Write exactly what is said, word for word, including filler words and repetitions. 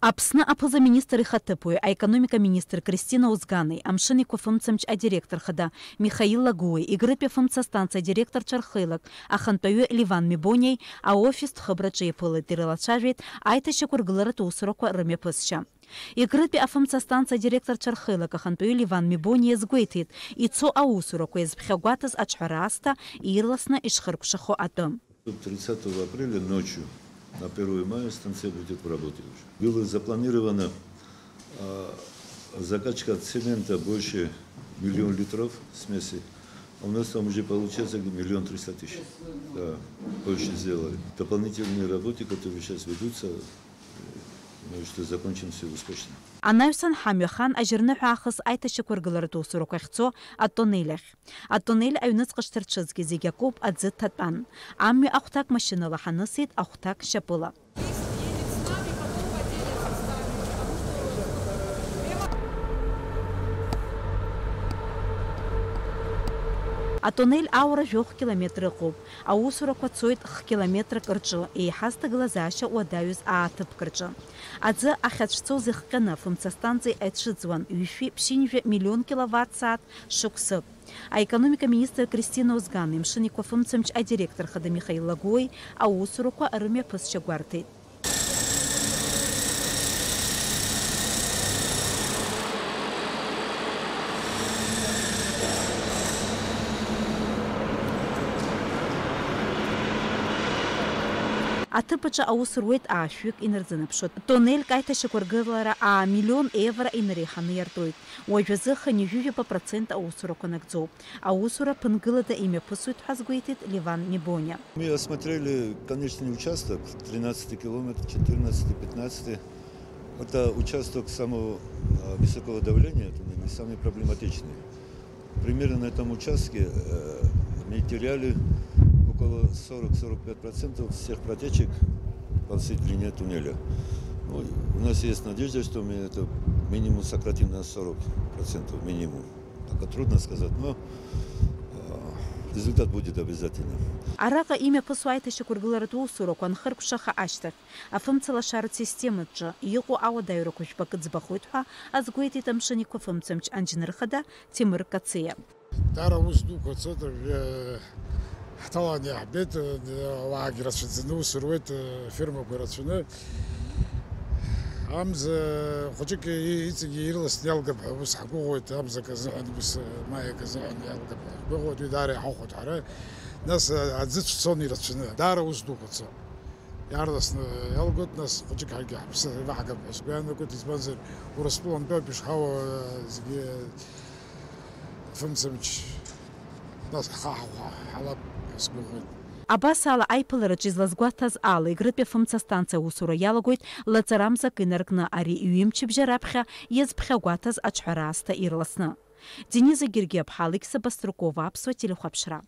Аԥсны аԥыза-министр ихаҭыԥуаҩ, аекономика министр Кристина Озгани, амшын еиқәа фымцамч адиректор хада Михаил Лагәуеи, Егрытәи афымца астанциа адиректорцәа рхеилак ахантәаҩы Леван Мебониеи аофистә хыбраҿы иаԥылеит, ирылацәажәеит аиҭашьақәыргыларатә усурақәа рымҩаԥысшьа. Егрытәи афымца астанциа адиректорцәа рхеилак ахантәаҩы Леван Мебониа иазгәеиҭеит, ицо аусурақәа иазԥхьагәаҭаз аҿҳәара аасҭа ирласны ишхыркәшахо атәы. Тридцатого апреля ночью на первое мая станция будет в работе уже. Было запланировано, а, закачка цемента больше миллион литров смеси, а у нас там уже получается где-то миллион триста тысяч. Да, больше сделали. Дополнительные работы, которые сейчас ведутся, э, думаю, что закончим все успешно. Анаҩсан ҳамҩа хан ажьырныҳәа аахыс аиҭашьақәыргыларатә усурақәа ахьцо атоннель ахь. Атоннель аҩныҵҟа шҭарҽызгьы зегь акоуп, аӡы ҭатәан. Амҩа ахәҭак машьынала ҳанысит, ахәҭак шьапыла. Атоннель аура жәохә километр ыҟоуп. Аусурақәа цоит х-километрак рҿы, еиҳаз ҭагылазаашьа уадаҩыз ааҭыԥк рҿы. Аӡы ахьацәцоз ихҟьаны афымца станциа ицәыӡуан ҩышәи ԥшьынҩажәи миллион киловатт-сааҭ шықәсык. Аекономика министр Кристина Озгани, амшын еиқәа фымцамч адиректор хада Михаил Лагәуеи аусурақәа рымҩаԥысшьа гәарҭеит. Аҭыԥ аҿы аус руеит аашәҩык инарзынаԥшуа. Тоннельк аиҭашьақәыргылара аа миллион евро инареиҳаны иартуеит. Уажәазы хынҩажәижәаба процент аусурақәа нагӡоуп. Аусура ԥынгылада имҩаԥысуеит ҳәа азгәеиҭеит Леван Мебониа. Мы осмотрели конечный участок, тринадцатый километр, четырнадцатый, пятнадцатый. Это участок самого, а, высокого давления, это не самый проблематичный. Примерно на этом участке, э, мы теряли около сорок-сорок пять процентов всех протечек по всей длине туннеля. Ну, у нас есть надежда, что мы это минимум сократим на сорок процентов минимум. Пока трудно сказать, но, э, результат будет обязательно. Араҟа имҩаԥысуа аиҭашьақәыргыларатә усурақәа анхыркәшаха ашьҭахь, афымцалашаратә системаҿы иҟоу ауадаҩрақәа жәпакы ӡбахоит ҳәа азгәеиҭеит амшын еиқәа фымцамч анџьныр хада Ҭемыр Кациа. Даара аус дуқәа цоит, уажәы ҳҭаланы иаҳбеит, ауаагьы рацәаӡаны аус руеит, афермақәа рацәаны. Амза хәыҷык и-, иҵегьы ирласны иалгап ҳәа ус ҳгәыӷуеит, амза акы азыҳәан ус, маиак азыҳәан иалгап ҳәа ҳгәыӷуеит, уи даара иҳахәоит ҳара. Нас аӡы цәцон ирацәаны, даара аус дуқәа цо. Иаарласны иалгоит, нас хәыҷык ҳаргьы ҳаԥсы еиваҳгап ҳәа сгәы иаанагоит, избанзар, Урыстәылантәи ауп ишҳауа зегьы фымцамч, нас ҳхаҳхәа ҳалап ҳәа сгәыӷуеит. Абас ала, аиԥылараҿы излазгәаҭаз ала, Егрытәи афымца станциа аусура иалагоит лаҵарамзак инаркны, ари ҩымчыбжьа раԥхьа иазԥхьагәаҭаз аҿҳәара аасҭа ирласны. Дениза Гергиаԥҳа, Алықьса Баструкова, Аԥсуа телехәаԥшра.